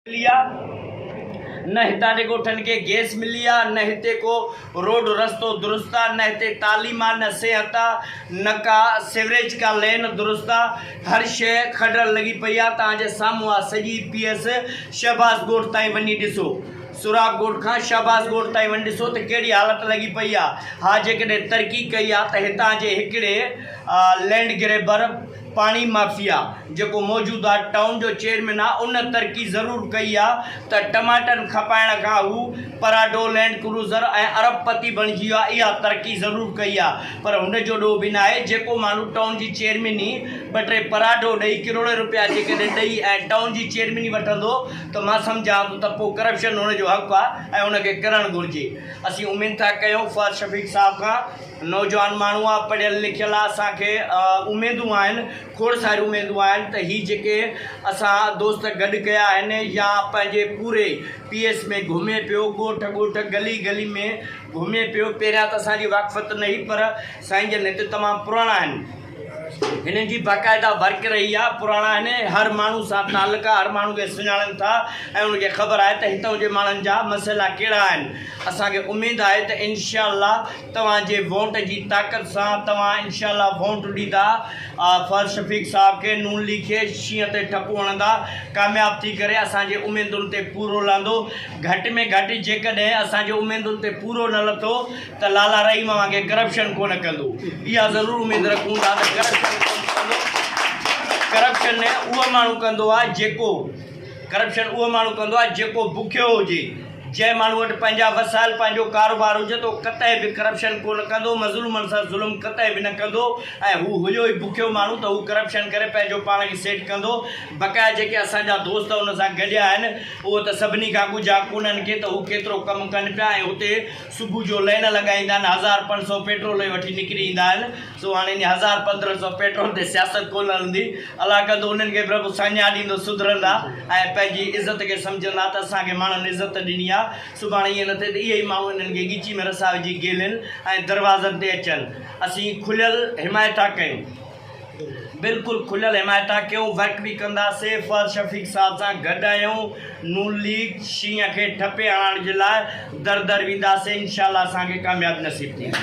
ملي آ نه هتان جي ڳوٺن کي گئس ملي آ نه هتي ڪو روڊ رستو درست آ نه هتي تعليم آ نه صحت آ نه ڪا سيوريج ڪا لين درست آ هر شيء کڊر لڳي پئي آ توهان جي سامهون آ سڄي پي ايس شهباز ڳوٺ تائين وڃي ڏسو سهراب ڳوٺ کان شهباز ڳوٺ تائين وڃي ڏسو ته ڪهڙي حالت لڳي پئي آ ها جيڪڏهن ترقي ڪئي آ ته هتان جي هڪڙي لينڊ گريبر پاڻي مافيا جيڪو موجوده ٽائون جو چيئرمين آ ان ترقي ضرور ڪئي آ ته ٽماٽن کپائڻ کان هو پراڊو، لينڊ ڪروزر ۽ ارب پتي بڻجي ويو آ اها ترقي ضرور ڪئي آ پر هن جو ڏوهه به ناهي جيڪو ماڻهو ٽائون جي چيئرميني ٻه ٽي پراڊو ڏئي ڪروڙين روپيا جيڪڏهن ڏئي ۽ ٽائون جي چيئرميني وٺندو ته مان سمجهان ٿو ته پوء ڪرپشن هن جو حق آ ۽ ان کي ڪرڻ گهرجي اسين اميد ٿا ڪيون فواد شفيق صاحب کان نوجوان ماڻهو آ پڙهيل لکيل آ اسان کي اميدون آهن کوڙ ساريون اميدون آهن ته هي جيڪي اسان دوست گڏ ڪيا آهن يا پنهنجي پوري پي ايس ۾ گهمي پيو ڳوٺ ڳوٺ گلي گلي ۾ گهمي پيو پهريان ته اسان جي واقفت نه هئي پر سائين جن هتي تمام پراڻا آهن هنن جي باقاعده ورڪ رهي آ پراڻا آهن هر ماڻهو سان تعلق آ هر ماڻهو کي سڃاڻن ٿا ۽ ان کي خبر آهي ته هتان جي ماڻهن جا مسئلا ڪهڙا آهن اسان کي اميد آهي ته انشاء الله توهان جي ووٽ جي طاقت سان توهان انشاء الله ووٽ ڏيندا فهد شفيق صاحب کي نون ليگ کي شينهن تي ٺپو هڻندا ڪامياب ٿي ڪري اسان جي اميدن تي پورو لهندو گهٽ ۾ گهٽ جيڪڏهن اسان جي اميدن تي پورو نه لٿو ته لالا رحيم اوهان کي ڪرپشن ڪونه ڪندو اها ضرور اميد رکون ٿا ته ڪرپشن ڪونه ڪندو ڪرپشن اهو ماڻهو ڪندو آهي جيڪو ڪرپشن اهو ماڻهو ڪندو آهي جيڪو بکيو هجي جنهن ماڻهو وٽ پنهنجا وسائل پنهنجو ڪاروبار هجي ته اهو قطعي به ڪرپشن ڪونه ڪندو مظلومن سان ظلم قطعي به نه ڪندو ۽ هو هيو ئي بکيو ماڻهو ته هو ڪرپشن ڪري پنهنجو پاڻ کي سيٽ ڪندو بقايا جيڪي اسان جا دوست ان سان گڏيا آهن اهو ته سڀني کان ڳجها ڪونهن ڪي ته هو ڪيترو ڪم ڪن پيا ۽ هتي صبح جو لين لڳائيندا آهن 1500 پيٽرول ئي وٺي نڪري ايندا آهن سو هاڻي انهي 1500 پيٽرول تي سياست ڪونه هلندي. الله ڪندو انهن کي به رب ساڃاهه ڏيندو سڌرندا ۽ پنهنجي عزت کي سمجهندا ته اسان کي ماڻهن عزت ڏني آ. سڀاڻي ائين نه ٿئي ته اهي ئي ماڻهو انهن کي ڳچي ۾ رسا وجهي گهيلين ۽ دروازن تي اچن. اسين کليل حمايت ٿا ڪيون. بلڪل کليل حمايت ٿا ڪيون. ورڪ به ڪنداسي. فهد شفيق صاحب سان گڏ آهيون. نون ليگ شينهن کي ٺپي هڻائڻ جي لاء در در وينداسين. انشاء الله اسان کي ڪاميابي نصيب ٿيندي.